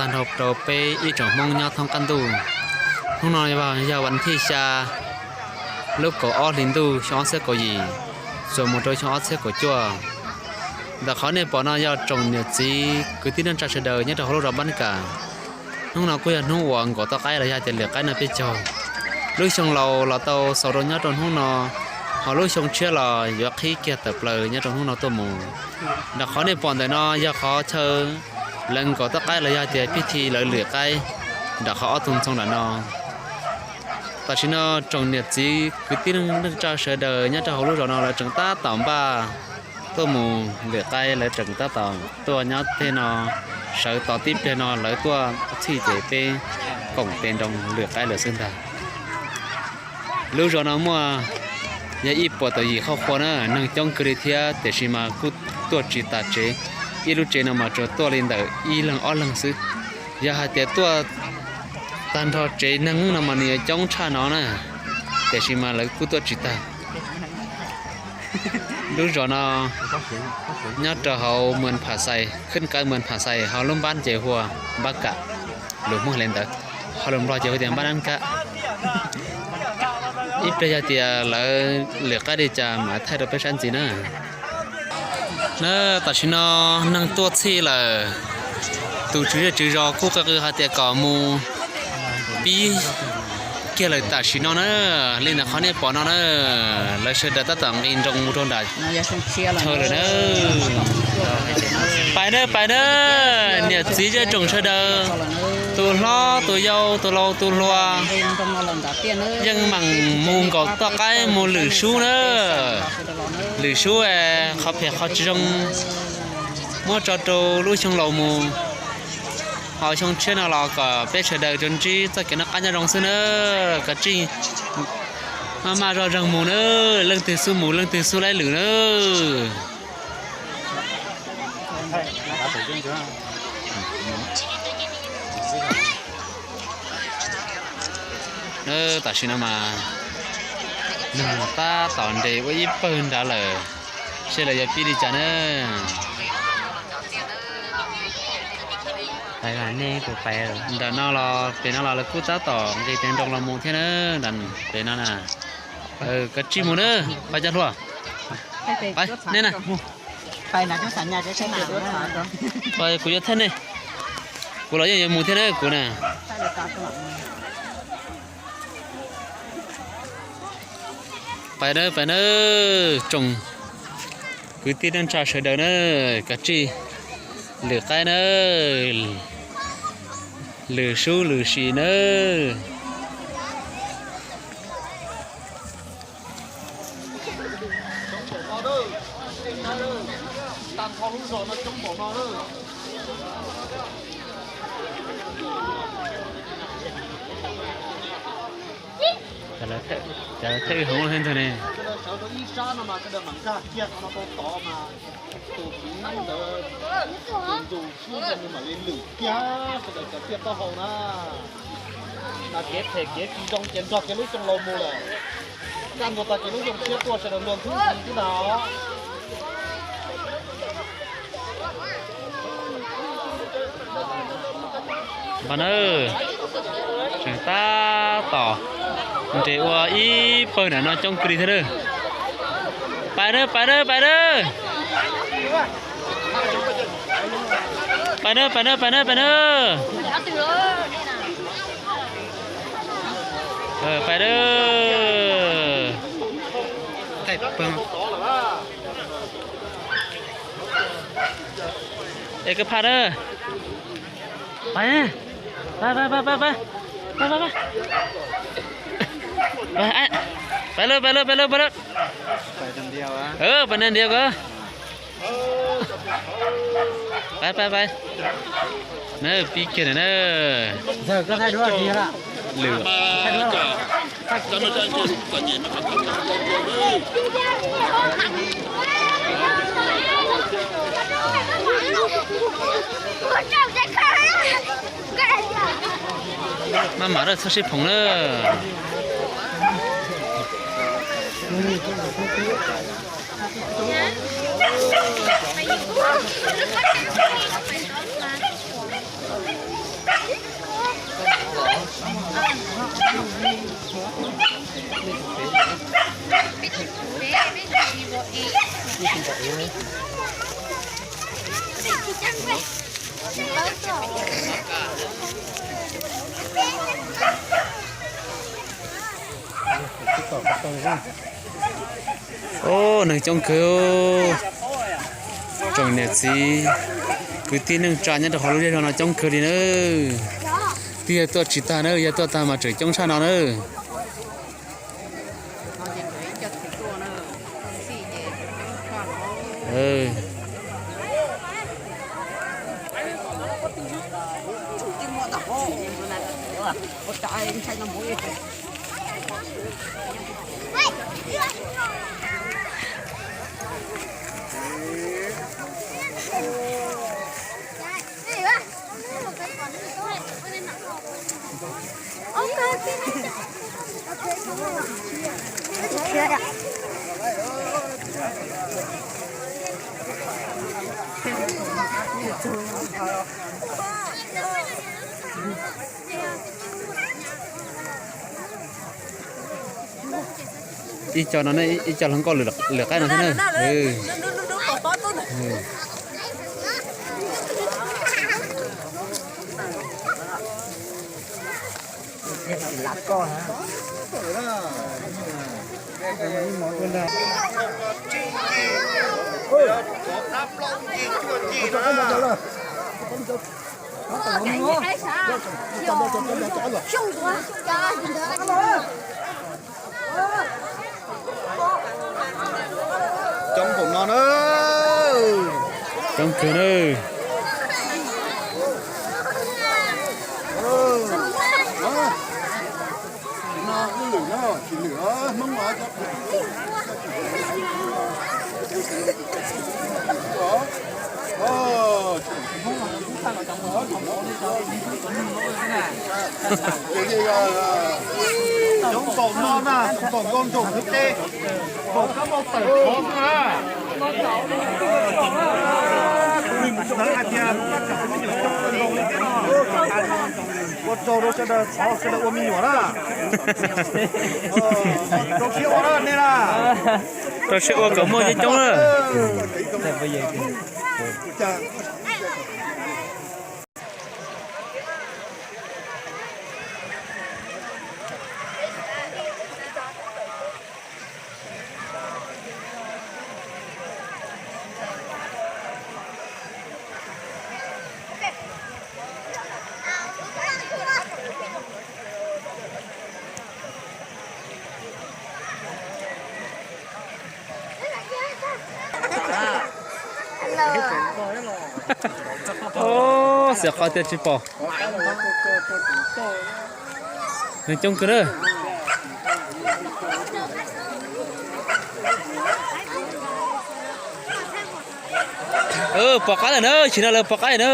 tag nrho rau peb ib tsoom Hmoob nyob thoob qab ntuj. Hnub no yog vas thib xya lub kaum ob hli ntuj xyoo ob txhiab kaum yim, txuas mus rau xyoo ob txhiab kaum cuaj. Ntawm qhov nej pom no yog tsoom niam txiv kwv tij neej tsa sawv daws nyob rau hauv lub zos Npab Kam. Hnub no kuj yog hnub uas nkaum toj qaib los yog tias lwm qaib no peb caug. Lub xyoo laus los tau xaus rau nyob rau hnub no, ho lub xyoo tshiab los yuav qhib kiag tawm plaws nyob rau hnub no tuaj mus. Nram qhov nej pom ntawm no yog qhov chaw lawv nkaum toj qaib los yog tias pib thi lawv lwm qaib nram qhov ob tug ntxhoo nram no. Tam sim no tsoom niam txiv kwv tij neej tsa sawv daws nyob rau hauv lub zos no lawv tseem tab tom npaj tuaj mus lwm qaib, lawv tseem tab tom tuaj nyob tej no, sawv tos tib pliag no lawv tuaj txhij ces peb koom tes nroo lwm qaib lawm xwb ntag. Lub zos no muaj yog ib puas tawm yim qhov qhua na, neeg coob kawg li thiab tiam sis mas kuj tuaj tsis tas tsev. Ib lub tsev no mas tsuas tuaj li ntawm ib leeg ob leeg xwb. Yog hais tias tuaj tag nrho tsev neeg no mas nws yuav coob tshaj no na, tiam sis mas lawv kuj tuaj tsis tag. Lub zos no nyob rau hauv Muas Phas Xais, khwb kab Muas Phas Xais, ho lub npab ces hu ua Npab Kam, lus Hmoob hais li ntawd, ho lus Nplog ces hu tias Npab Nab Kab. Ib pliag yog tias lawv lwm qaib li cas mam thaij rau peb saib ntxiv na. Na, tam sim no neeg tuaj txhij lawm, tus tswv zej tswv zos kuj qw qw hais tias kom mus pib kiag lawm tam sim no na. Li ntawm qhov nej pom no na, lawv sawv daws tab tom nqis nroos mus rau nram chaw lawm na. Pais na, pais na, niam txiv zej tsoom sawv daws, tus hlob tus yau tus laus tus hluas, yeej meem mus nkaum toj qaib mus lwm sub na. Lwm sub, qhov phem qhov tsis zoo muab tso rau lub xyoo laus mus. Ho xyoo tshiab no los kom peb sawv daws tsuas ntsib txoj kev noj qab nyob zoo xwb na. Kom tsij maj maj zoj zeeg mus na, leej twg xub mus leej twg xub laib lwm na. Tam sim no mas neeg tab tom nres ua ib pawg nrad lawm, seb lawv yuav pib li cas na. Nram no los pem no los lawv kuj tab tom nqis tes nroo los mus thiab na, pem no na. Koj tsij mus na, pab cov hluas. Nej na, kuv yuav thaij nej, kuv los yeej yuav mus thiab na kuv na. Pais na, pais na, tsoom kwv tij neej tsa sawv daws na, koj tsij lwm qaib na, lwm sub lwm sim na. Cov lawv thaij wb hauv thiab ntag ne. Sawv rau ib sab no mas sawv daws mam nkag kiag qhov no rau tod mas tus txiv neeb ntawd tus ntus xwb nws mam li lwm kiag, sawv daws cov tiaj taub hau na. Mas kev phem kev tsis zoo ces nrog kev lub xyoo laus mus lawm. Kaj ntug tag kev lub xyoo tshiab tuaj sawv daws luag nthwb ntxiv xwb ntag. Npawg na, tseem tab tom nres ua ib pawg nram no coob kawg li thiab na. Pais na, pais na, pais na. Pais na, pais na, pais na, pais na. Pais na. Es koj pha na. Pais, pais, pais, pais, pais, pais, pais, pais. Pais, pais lawm, pais lawm, pais lawm, pais lawm. Pais ntiag ko. Pais, pais, pais. Na, pib kiag na. Lwm. Maj mam lawm, txhob sib phoom na. Ub, neeg coob kawg. Tsoom niam txiv kwv tij neej tsa nyob rau hauv lub zej zog no coob kawg li na. Twb yog tuaj tsis tag na, yog tuaj tag mas tseem coob tshaj no na. Ib co no, ib co hluas nkauj lwm qaib no thiab na. Coob npaum no na. Coob kawg na. Coob npaum no na, npaum nkaus nroog Hmoob teb, npaum kab npauj tawm qhov xwb na. Xav hais tias ua tsaug rau sawv daws thov sawv daws ua me nyuam na. Rau siab ua na nej na. Rau siab ua kom muaj coob coob na. Xiam qhov tias tsis pom. Neeg coob kawg na. Pom qaib lawm na, tsis no lawv pom qaib na.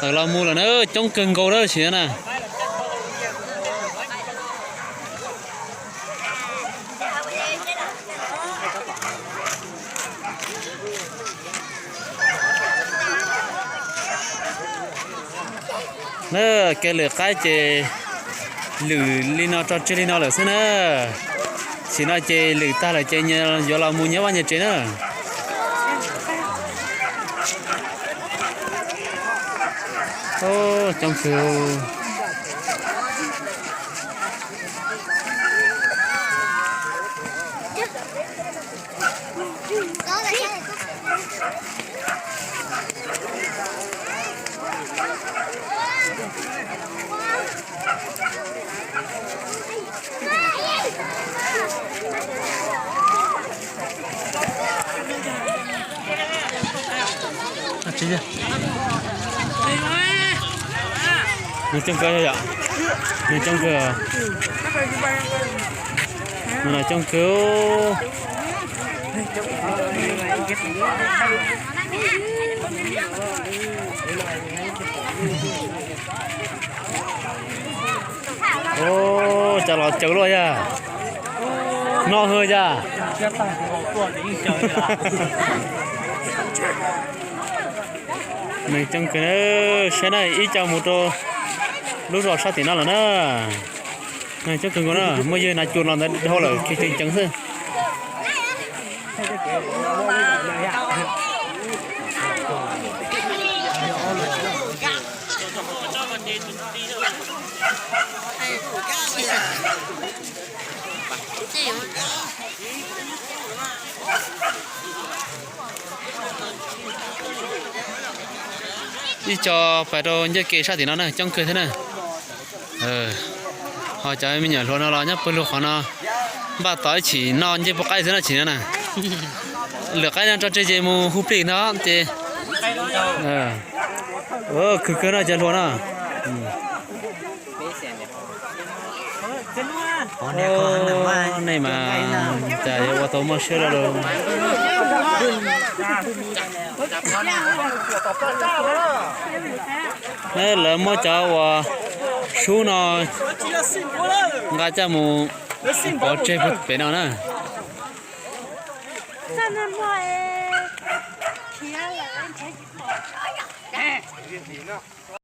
Tawm los mus lawm na, coob kawg nkaus na sim na. Na, kev lwm qaib ces lwm li no tso tseg li no lawm xwb na. Sim no ces lwm tag lawm ces yuav los mus nyob vaj nyob tsev na. Coob kawg. Nws coob kawg yom. Nws coob kawg. Nws coob kawg. Ub, cas los caws luaj yag. No hwj yag. Neeg coob kawg na, saib na, ib co mus rau lub zos sab tim no lawm na. Neeg coob kawg nkaus na, muaj yawg hnav cua los ntawd dhau lawm, ceev ceev xwb. Ib co pais rau ncej ke sab tim no na, coob kawg thiab na. Ho cov me nyuam hluas no los nyob pawg lug qhov no, npaj tos ib chim noj ncej puab qaib xwb no chim no na. Lwm qaib no tso tseg ces mus hu plig ntag ces. Khwv kawg no cov hluas no. Nej mas cas yuav ua tau muaj siab loj lawm. Lawv muab cov uas sub no nqa coj mus pov tseg pem no na.